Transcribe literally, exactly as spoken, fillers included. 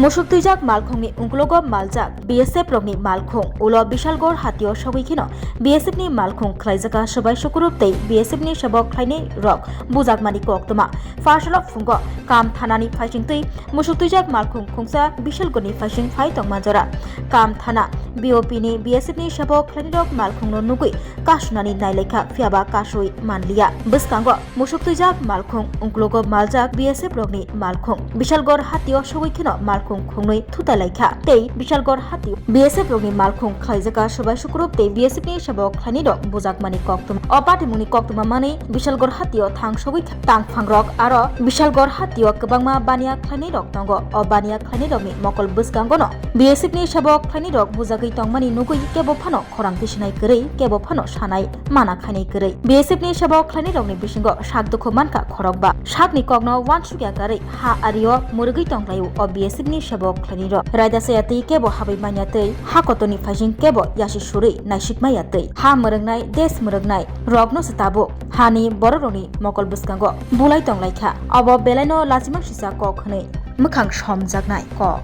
Musuk twijak malkhungni ungkulogo maljak B S F rokni malkhung ulo Bishalgor hatio sogwi kheno B S F ni malkhung khlaijak swbai sukurup tei B S F ni sebok khlainai rok bujakmani koktwma. Pharsalo phungo Kam thanani phaising twi musuk twijak malkhung khungsa Bishalgorni phaising phai tongma jora. Kam thana B O P ni B S F ni sebok khlainai rok malkhungno nugwi kasunani nailaikha, phiyaba kasui manliya. Bwskango musuk twijak malkhung ungkulogo maljak B S F rokni malkhung. Bishalgor hatio sogwi kheno malkhung khungnwi thuta laikha tei Bishalgor hatio B S F rokni malkhung khlaijak swbai sukurup tei B S F ni sebok khlainai rok bujakmani koktwma. O patimungni koktwma manwi Bishalgor hatio thang sogwi tangphangrok aro Bishalgor hatio kwbangma baniya khlainai rok tongo. O baniya khlainai rokni mokol bwskangono B S F ni sebok khlainai rok bujagwi tongmani nugwi kebo phano khorang tisinai kwrwi, kebo phano sanai mana khainai kwrwi. B S F ni sebok khlainai rokni bisingo sak dukhu mankha khorokba. Sakni kokno uansukya kwrwi ha ario mwrwgwi tonglaio o B S F ni sebok khlainai rok. Raida saya twi kebo habwi manya twi ha kotorni phaising kebo yasi surwi naisik maya twi. Ha mwrwngnai, des mwrwngnai rokno se tabuk hani bororokni mokol bwskango bulai tonglaikha. Obo belaino lachimang sisa kok hwnwi mwkhang somjaknai kok.